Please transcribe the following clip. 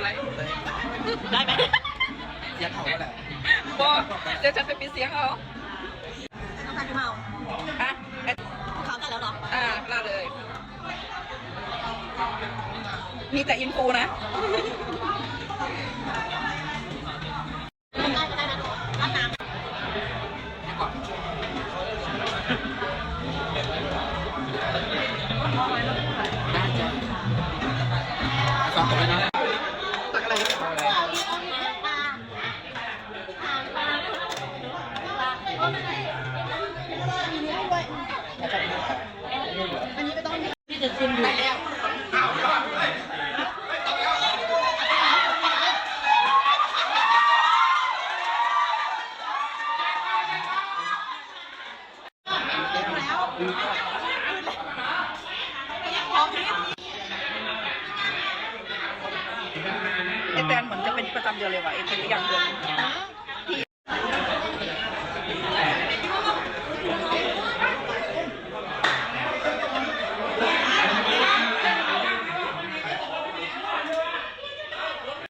ໄດ້ໄໝ? ສຽງເຂົາແຫຼະ ບໍ່ ດຽວຈະໄປປິດສຽງເອົາ. ນ້ຳຕານເມົາ ອ່ະ ເຂົາກັນແລ້ວເນາະ ອ່າ ລາເລີຍ ມີແຕ່ອິນຟູນະ. ເອແຕນເໝືອນຈະເປັນປະຈຳເດືອນເລີຍວ່າ ເອເປັນຢ່າງເດີມ.